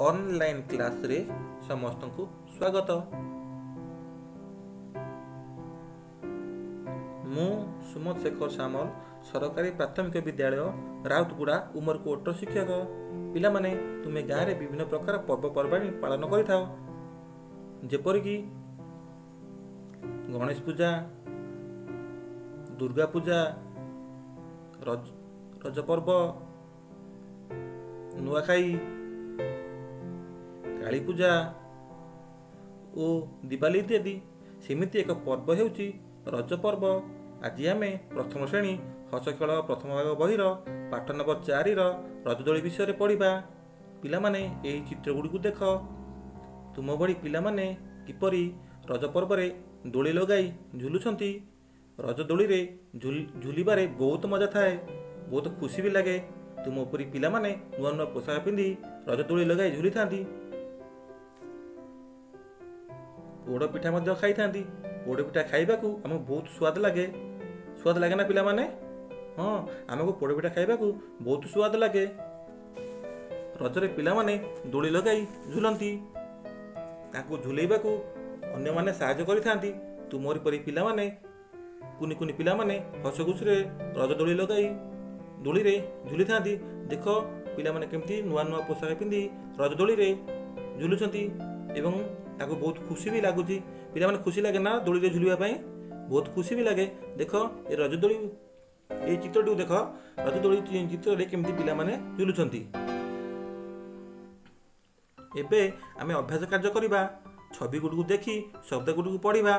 Online କ୍ଲାସ୍ରେ ସମସ୍ତଙ୍କୁ ସ୍ୱାଗତ। ମୁଁ ସୁମତ ଶେଖର ସାମଲ, ସରକାରୀ ପ୍ରାଥମିକ ବିଦ୍ୟାଳୟ ରାଉତଗୁଡ଼ା, ଉମରକୋଟର ଶିକ୍ଷକ। ପିଲାମାନେ, ତୁମେ ଗାଁରେ ବିଭିନ୍ନ ପ୍ରକାର ପର୍ବପର୍ବାଣି ପାଳନ କରିଥାଅ, ଯେପରିକି ଗଣେଶ ପୂଜା, ଦୁର୍ଗା ପୂଜା, ରଜ ପର୍ବ, ନୂଆଖାଇ, କାଳୀ ପୂଜା ଓ ଦିୱାଲୀ ଇତ୍ୟାଦି। ସେମିତି ଏକ ପର୍ବ ହେଉଛି ରଜ ପର୍ବ। ଆଜି ଆମେ ପ୍ରଥମ ଶ୍ରେଣୀ ହସ ଖେଳ ପ୍ରଥମ ଭାଗ ବହିର ପାଠ ନମ୍ବର 4ର ରଜଦୋଳି ବିଷୟରେ ପଢ଼ିବା। ପିଲାମାନେ, ଏହି ଚିତ୍ର ଗୁଡ଼ିକୁ ଦେଖ। ତୁମ ଭଳି ପିଲାମାନେ କିପରି ରଜ ପର୍ବରେ ଦୋଳି ଲଗାଇ ଝୁଲୁଛନ୍ତି। ରଜ ଦୋଳିରେ ଝୁଲିବାରେ ବହୁତ ମଜା ଥାଏ, ବହୁତ ଖୁସି ବି ଲାଗେ। ତୁମ ପରି ପିଲାମାନେ ନୂଆ ନୂଆ ପୋଷାକ ପିନ୍ଧି ରଜ ଦୋଳି ଲଗାଇ ଝୁଲିଥାନ୍ତି। ପୋଡ଼ ପିଠା ମଧ୍ୟ ଖାଇଥାନ୍ତି। ପୋଡ଼ ପିଠା ଖାଇବାକୁ ଆମକୁ ବହୁତ ସ୍ୱାଦ ଲାଗେ। ସ୍ୱାଦ ଲାଗେ ନା ପିଲାମାନେ? ହଁ, ଆମକୁ ପୋଡ଼ ପିଠା ଖାଇବାକୁ ବହୁତ ସ୍ୱାଦ ଲାଗେ। ରଜରେ ପିଲାମାନେ ଦୋଳି ଲଗାଇ ଝୁଲନ୍ତି। ତାଙ୍କୁ ଝୁଲେଇବାକୁ ଅନ୍ୟମାନେ ସାହାଯ୍ୟ କରିଥାନ୍ତି। ତୁମରି ପରି ପିଲାମାନେ, କୁନି କୁନି ପିଲାମାନେ ହସ ଖୁସିରେ ରଜ ଦୋଳି ଲଗାଇ ଦୋଳିରେ ଝୁଲିଥାନ୍ତି। ଦେଖ, ପିଲାମାନେ କେମିତି ନୂଆ ନୂଆ ପୋଷାକ ପିନ୍ଧି ରଜ ଦୋଳିରେ ଝୁଲୁଛନ୍ତି ଏବଂ ତାକୁ ବହୁତ ଖୁସି ବି ଲାଗୁଛି। ପିଲାମାନେ, ଖୁସି ଲାଗେ ନା ଦୋଳିରେ ଝୁଲିବା ପାଇଁ? ବହୁତ ଖୁସି ବି ଲାଗେ। ଦେଖ ଏ ରଜ ଦୋଳି, ଏଇ ଚିତ୍ରଟିକୁ ଦେଖ। ରଜ ଦୋଳି ଚିତ୍ରରେ କେମିତି ପିଲାମାନେ ଝୁଲୁଛନ୍ତି। ଏବେ ଆମେ ଅଭ୍ୟାସ କାର୍ଯ୍ୟ କରିବା। ଛବି ଗୁଡ଼ିକୁ ଦେଖି ଶବ୍ଦ ଗୁଡ଼ିକୁ ପଢ଼ିବା,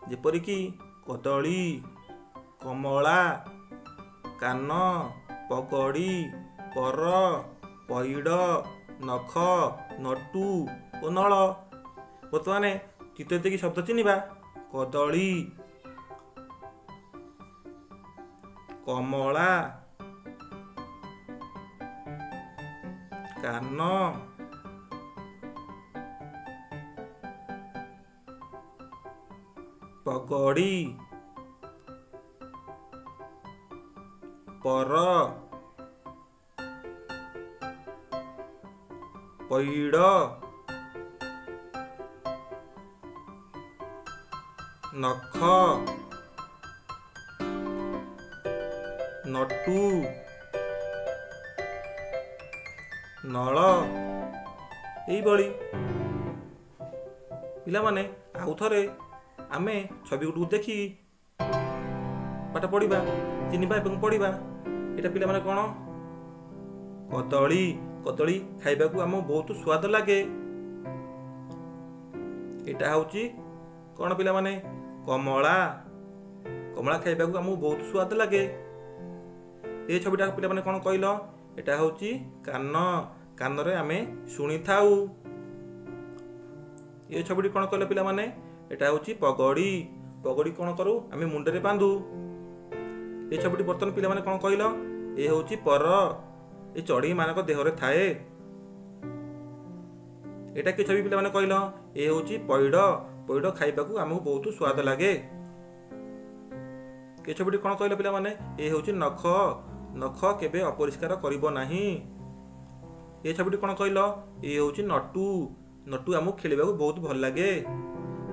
ଯେପରିକି କଦଳୀ, କମଳା, କାନ, ପଗଡ଼ି, ପର, ପଇଡ଼, ନଖ, ନଟୁ ଓ ନଳ। ବର୍ତ୍ତମାନ ଚିତ୍ର ଦେଖି ଶବ୍ଦ ଚିହ୍ନିବା। କଦଳୀ, କମଳା, କାନ, ପଗଡ଼ି, ପର, ପଇଡ଼, ନଖ, ନଟୁ, ନଳ। ଏଇଭଳି ପିଲାମାନେ, ଆଉ ଥରେ ଆମେ ଛବି ଗୁଡ଼ିକୁ ଦେଖି ପାଠ ପଢ଼ିବା, ଚିହ୍ନିବା ଏବଂ ପଢ଼ିବା। ଏଇଟା ପିଲାମାନେ କ'ଣ? କଦଳୀ। କଦଳୀ ଖାଇବାକୁ ଆମକୁ ବହୁତ ସ୍ୱାଦ ଲାଗେ। ଏଇଟା ହେଉଛି କ'ଣ ପିଲାମାନେ? କମଳା। କମଳା ଖାଇବାକୁ ଆମକୁ ବହୁତ ସ୍ୱାଦ ଲାଗେ। ଏ ଛବିଟା ପିଲାମାନେ କ'ଣ କହିଲ? ଏଇଟା ହେଉଛି କାନ। କାନରେ ଆମେ ଶୁଣିଥାଉ। ଏ ଛବିଟି କ'ଣ କହିଲ ପିଲାମାନେ? ଏଇଟା ହେଉଛି ପଗଡ଼ି। ପଗଡ଼ି କ'ଣ କରୁ ଆମେ? ମୁଣ୍ଡରେ ବାନ୍ଧୁ। ଏ ଛବିଟି ବର୍ତ୍ତମାନ ପିଲାମାନେ କ'ଣ କହିଲ? ଏ ହେଉଛି ପର। ଏ ଚଢ଼େଇ ମାନଙ୍କ ଦେହରେ ଥାଏ। ଏଇଟା କି ଛବି ପିଲାମାନେ କହିଲ? ଏ ହେଉଛି ପଇଡ଼। ପଇଡ଼ ଖାଇବାକୁ ଆମକୁ ବହୁତ ସ୍ୱାଦ ଲାଗେ। ଏ ଛବିଟି କ'ଣ କହିଲ ପିଲାମାନେ? ଏ ହେଉଛି ନଖ। ନଖ କେବେ ଅପରିଷ୍କାର କରିବ ନାହିଁ। ଏ ଛବିଟି କ'ଣ କହିଲ? ଏ ହେଉଛି ନଟୁ। ନଟୁ ଆମକୁ ଖେଳିବାକୁ ବହୁତ ଭଲ ଲାଗେ।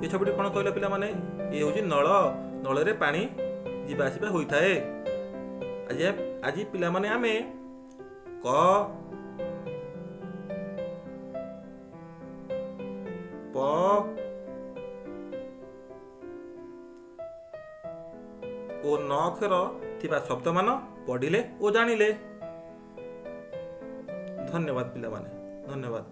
ଏ ଛବିଟି କ'ଣ କହିଲ ପିଲାମାନେ? ଏ ହେଉଛି ନଳ। ନଳରେ ପାଣି ଯିବା ଆସିବା ହୋଇଥାଏ। ଆଜି ପିଲାମାନେ ଆମେ କ, ପ ଓ ନ ଅକ୍ଷର ଥିବା ଶବ୍ଦମାନ ପଢ଼ିଲେ ଓ ଜାଣିଲେ। ଧନ୍ୟବାଦ ପିଲାମାନେ, ଧନ୍ୟବାଦ।